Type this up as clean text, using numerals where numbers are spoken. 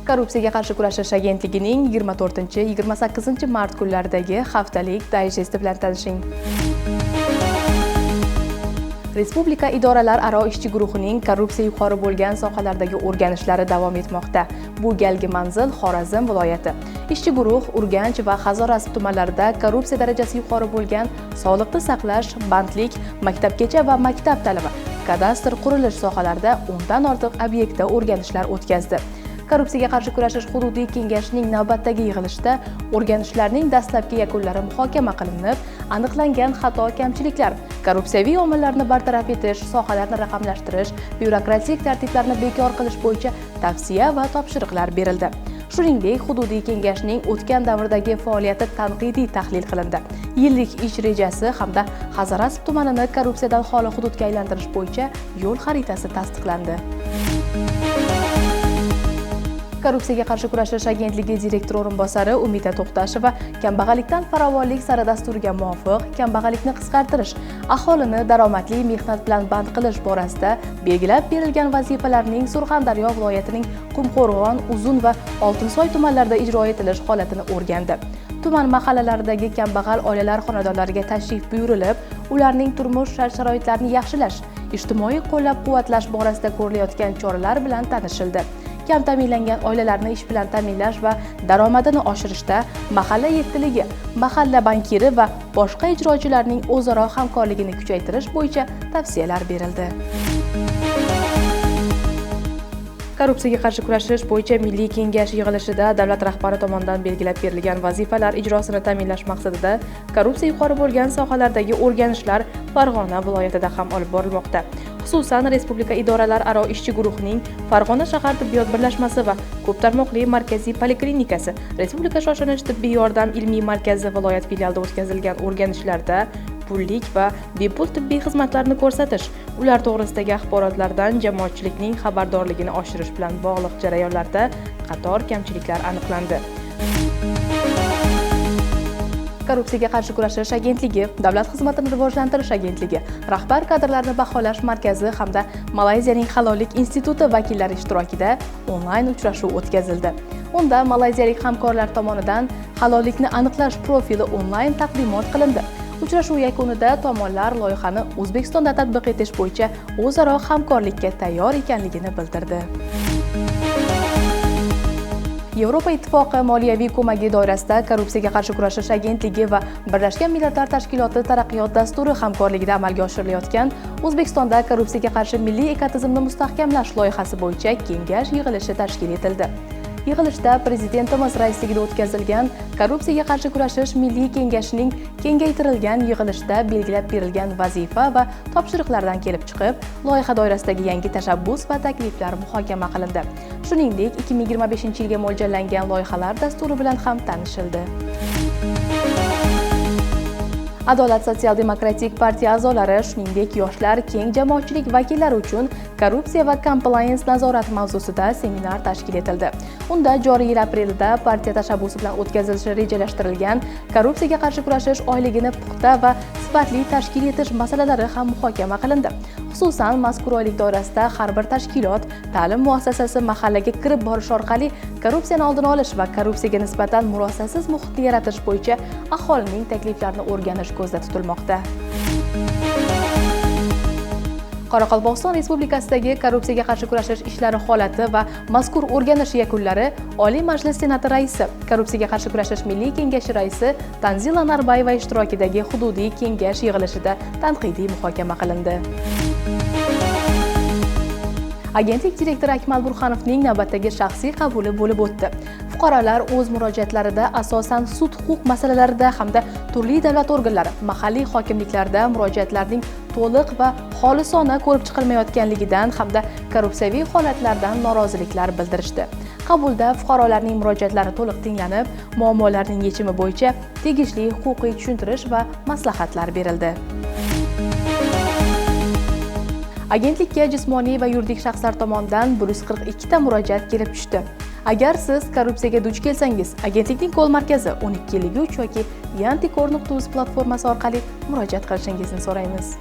Korrupsiyaga qarshi kurashish agentligining 24-28 mart kunlaridagi haftalik dayjesti bilan tanishing. Respublika idoralararo ishchi guruhining korrupsiya yuqori bo'lgan sohalardagi o'rganishlari davom etmoqda. Bu galgi manzil Xorazm viloyati. Ishchi guruh Urganch va Hazorasp tumanlarida korrupsiya darajasi yuqori bo'lgan sog'liqni saqlash, bandlik, maktabgacha va maktab ta'limi, kadastr, qurilish sohalarida 10 dan ortiq obyektda o'rganishlar o'tkazdi. Korrupsiyaga qarshi kurashish hududiy kengashining navbatdagi yig'ilishida o'rganishlarning dastlabki yakunlari muhokama qilinib, aniqlangan xato kamchiliklar, korrupsiyaviy omillarni bartaraf etish, sohalarni raqamlashtirish, byurokratik tartiblarni bekor qilish bo'yicha tavsiya va topshiriqlar berildi. Shuningdek, hududiy kengashning o'tgan davrdagi faoliyati tanqidiy tahlil qilindi. Yillik ish rejasi hamda Hazorasp tumanini korrupsiyadan xoli hududga aylantirish bo'yicha yo'l xaritasi tasdiqlandi. Korrupsiyaga qarshi kurashish agentligi direktori o'rinbosari Umida To'xtasheva kambag'allikdan farovonlik sari dasturiga muvofiq kambag'allikni qisqartirish, aholini daromadli mehnat bilan band qilish borasida belgilab berilgan vazifalarning Surxondaryo viloyatining Qumqo'rg'on, Uzun va Oltinsoy tumanlarida ijro etilish holatini o'rgandi. Tuman mahallalaridagi kambag'al oilalar xonadonlariga tashrif buyurilib, ularning turmush shart-sharoitlarini yaxshilash, ijtimoiy qo'llab-quvvatlash borasida ko'rilayotgan choralar bilan tanishildi. Kam ta'minlangan oilalarni ish bilan ta'minlash va daromadini oshirishda mahalla yettiligi, mahalla bankiri va boshqa ijrochilarning o'zaro hamkorligini kuchaytirish bo'yicha tavsiyalar berildi. Korrupsiyaga qarshi kurashish bo'yicha Milliy kengash yig'ilishida davlat rahbari tomonidan belgilab berilgan vazifalar ijrosini ta'minlash maqsadida korrupsiya yuqori bo'lgan sohalardagi o'rganishlar Farg'ona viloyatida ham olib borilmoqda. Xususan, Respublika idoralararo ishchi guruhining Farg'ona shahar tibbiyot birlashmasi va ko'p tarmoqli markaziy poliklinikasi, Respublika shoshilinch tibbiy yordam ilmiy markazi viloyat filialida o'tkazilgan o'rganishlarda pullik va bepul tibbiy xizmatlarni ko'rsatish, ular to'g'risidagi axborotlardan jamoatchilikning xabardorligini oshirish bilan bog'liq jarayonlarda qator kamchiliklar aniqlandi. Korrupsiyaga qarshi kurashish agentligi, Davlat xizmatini rivojlantirish agentligi, Rahbar kadrlarni baholash markazi hamda Malayziyaning halollik instituti vakillari ishtirokida onlayn uchrashuv o'tkazildi. Unda malayziyalik hamkorlar tomonidan halollikni aniqlash profili onlayn taqdimot qilindi. Uchrashuv yakunida tomonlar loyihani O'zbekistonda tatbiq etish bo'yicha o'zaro hamkorlikka tayyor ekanligini bildirdi. Yevropa Ittifoqi moliyaviy ko'magi doirasida Korrupsiyaga qarshi kurashish agentligi va Birlashgan Millatlar Tashkiloti taraqqiyot dasturi hamkorligida amalga oshirilayotgan O'zbekistonda korrupsiyaga qarshi milliy ekotizimni mustahkamlash loyihasi bo'yicha kengash yig'ilishi tashkil etildi. Yig'ilishda Prezidentimiz raisligida o'tkazilgan Korrupsiyaga qarshi kurashish milliy kengashining kengaytirilgan yig'ilishida belgilab berilgan vazifa va topshiriqlardan kelib chiqib, loyiha doirasidagi yangi tashabbus va takliflar muhokama qilindi. Shuningdek, 2025-yilga mo'ljallangan loyihalar dasturi bilan ham tanishildi. Adolat sotsial-demokratik partiya a'zolari, shuningdek, yoshlar, keng jamoatchilik vakillari uchun korrupsiya va compliance nazorat mavzusida seminar tashkil etildi. Unda joriy yil aprelida partiya tashabbusi bilan o'tkazilishi rejalashtirilgan korrupsiyaga qarshi kurashish oyligini puxta va sifatli tashkil etish masalalari ham muhokama qilindi. Xususan, mazkur oylik doirasida har bir tashkilot, ta'lim muassasasi mahallaga kirib borish orqali korrupsiyani oldini olish va korrupsiyaga nisbatan murosasiz muhitni yaratish bo'yicha aholining takliflarini o'rganish ko'zda tutilmoqda. Qoraqalpog'iston Respublikasidagi korrupsiyaga qarshi kurashish ishlari holati va mazkur o'rganish yakunlari Oliy Majlis Senati raisi, Korrupsiyaga qarshi kurashish Milliy kengashi raisi Tanzila Narbayeva ishtirokidagi hududiy kengash yig'ilishida tanqidiy muhokama qilindi. Agentlik direktori Akmal Burxonovning navbatdagi shaxsiy qabuli bo'lib o'tdi. Fuqarolar o'z murojaatlarida asosan sud-huquq masalalarida hamda turli davlat organlari, mahalliy hokimliklarda murojaatlarning to'liq va xolisona ko'rib chiqilmayotganligidan hamda korrupsiyaviy holatlardan noroziliklar bildirishdi. Qabulda fuqarolarning murojaatlari to'liq tinglanib, muammolarning yechimi bo'yicha tegishli huquqiy tushuntirish va maslahatlar berildi. Agentlikka jismoniy va yuridik shaxslar tomonidan 142 ta murojaat kelib tushdi. Agar siz korrupsiyaga duch kelsangiz, agentlikning kol markazi 1253 yoki yantikor.uz platformasi orqali murojaat qilishingizni so'raymiz.